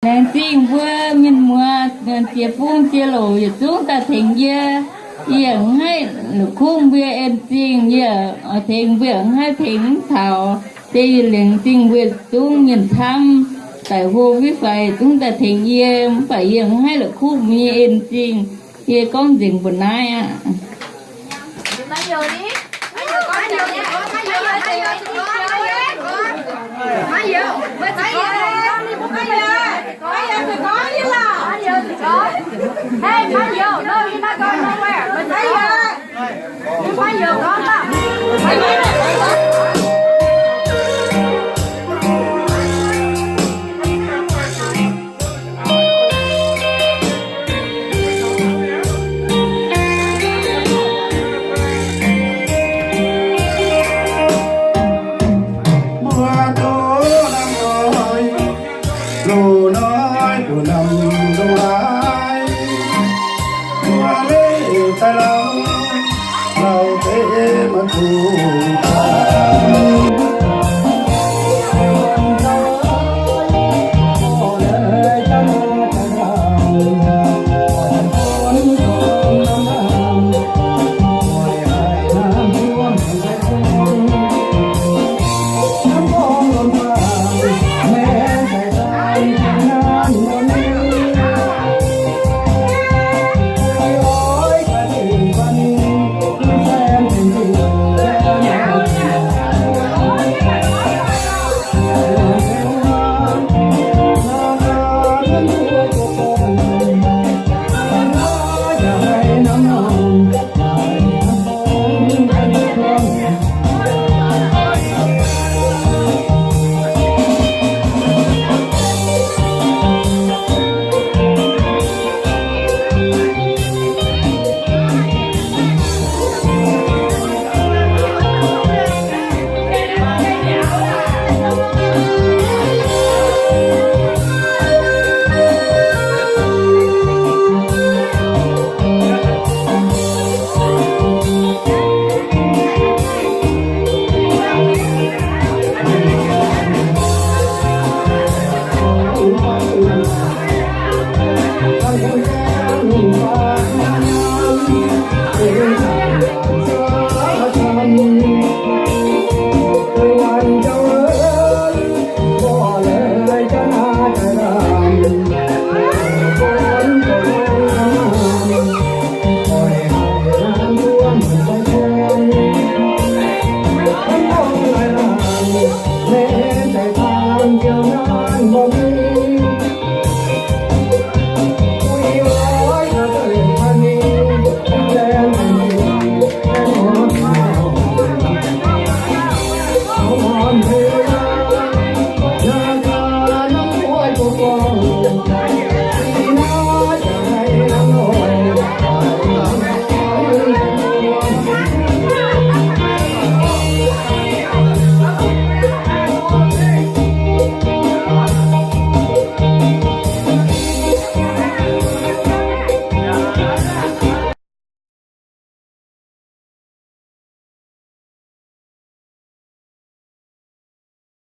Laengz zingh mbuo mienh muoz, jiex bung jiex louc yietc zungv daaih tengx yie. Yie mv haih la'kuqv mbuo en zingh, yie oix tengx mbuo mv haih tengx mv taux. Deix yie laengz zingh mbuo zungv mienh camv, daic hlo mv faix zungv daaih tengx yie, mv baac yie mv haih la'kuqv mbuo nyei en zingh. Yie gorngv nzengc mbuo naaiv aqv. Mbuo duqv hnamv nqoi, loz-hnoi mbuo hnamv ndongc haaix, mbuo leih daaih lauh, lauh deix maiv duqv daaih.